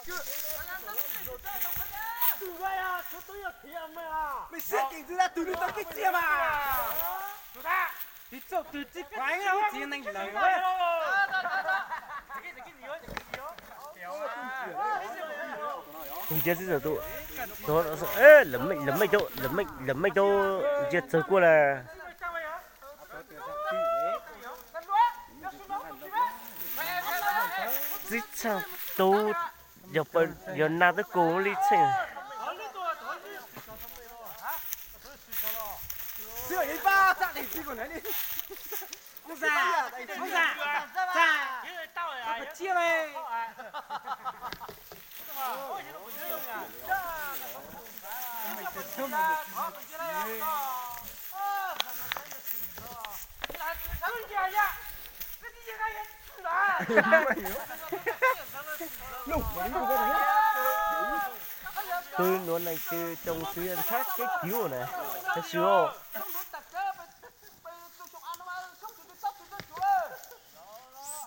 Mej siab kev ntxiv tag tus nws tau kev txias mas. Tus txawj twg txij phav ub txiv neeg lawm. Tus ntsia txij txawm tus, lawv mej, lawv mej tau ntsia txawg kuaj lawm. Txij txhaaj tub yog, yog nag twb kub li txheej. Pw nuav neeg twg tsoo twg ntshab keb kiv na, tab sis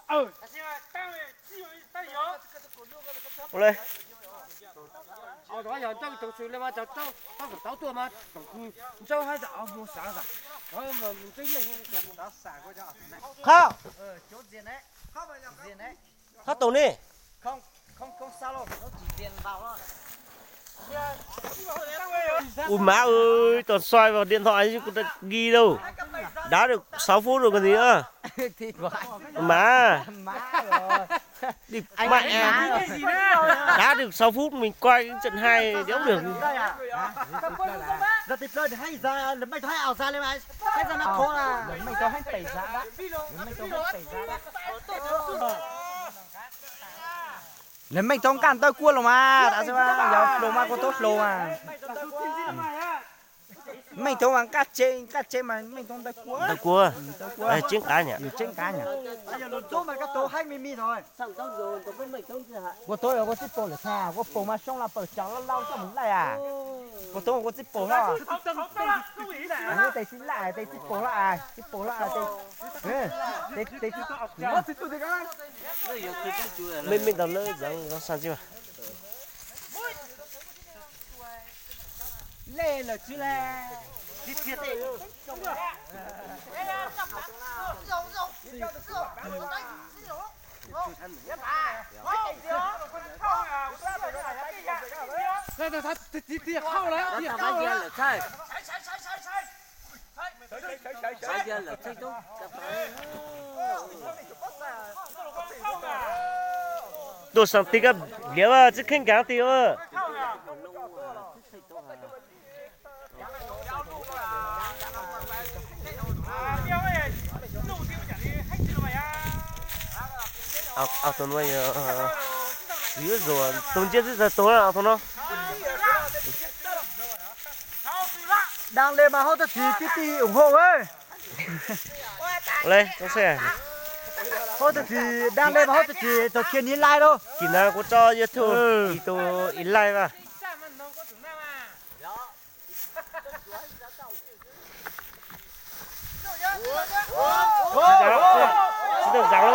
Qhov, qhov tau ne. Ua mav, tau xoay vào điện thoại kuv tau ghi lauj. Đá được sáu phút rồi còn gì nữa. Mà đi mẹ, đá được sáu phút mình quay trận hai đéo được. Lawv meej tau nqaj ntawj kuaj los mas, yog hluas mas kuv tau hluas mas. Meej tau mas nqaj tsev, nqaj tsev mas meej tau ntawj kuaj. Ntawj kuaj, tseeb qab nyam. Kuv tau, kuv txij paus lawm tag, kuv paus mas soob los pawg cov laus laus coj mus laij as. Kuv tau, kuv txij paus hlo. Tes txij laij, tes txij paus hlo as, txij paus hlo as. Meej, meej tau lawm, zoo zoo xaj txij mas. Tuaj xaa tig kab liam tsis kheej kav tig. Tus no, tus ntsia txij txawg tus na, tus no. Đăng lên mà hốt tao chỉ cái gì ủng hộ ấy. Hốt tao chỉ đăng lên mà hốt tao chỉ tao chia ní like đâu. Kis no kuv tso YouTube, kis tus ib like mas. Tsis tau zaum.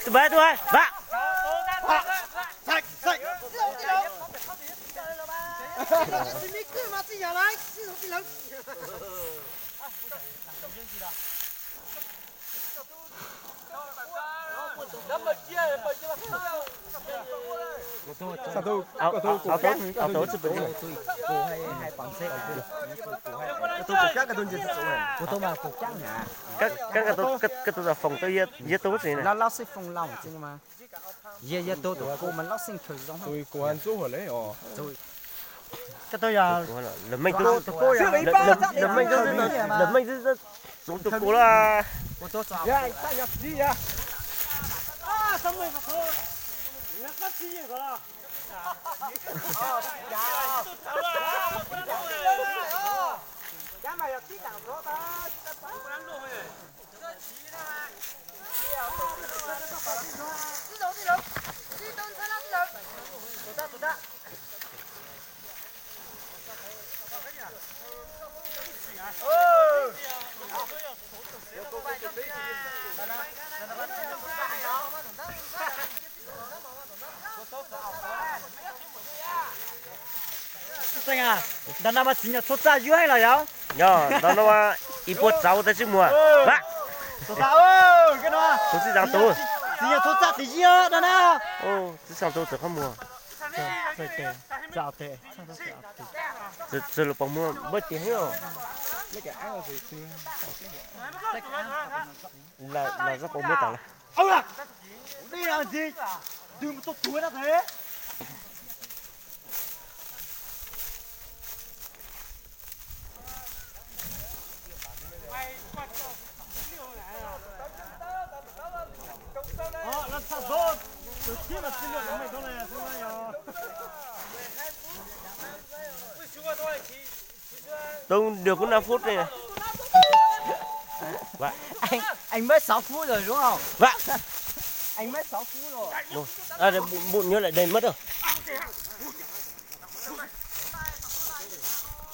Tus npawg, tus npawg, npawg. Koj tus foom tau yog tus xwb na. Lawv meej, lawv meej, lawv meej txog tus kuv lawm. Ntawm no mas txiv nyuam txhua txaj ywg heev los yog? Yog, ntawm no mas ib puas txaus ua tau tsib muag. Tus txij txav tus. Txiv nyuam txhua txaj txiv ywg no na. Txiv xeem tus txawm qhov muag. Txawm los pos muag npawb tes heev os. Los zaj pos muag tas lawm. Tus dua kuv năm phút ne. Anh mới sáu phút rồi đúng không? Anh mới sáu phút rồi. Bụt nhớ lại đây mất rồi.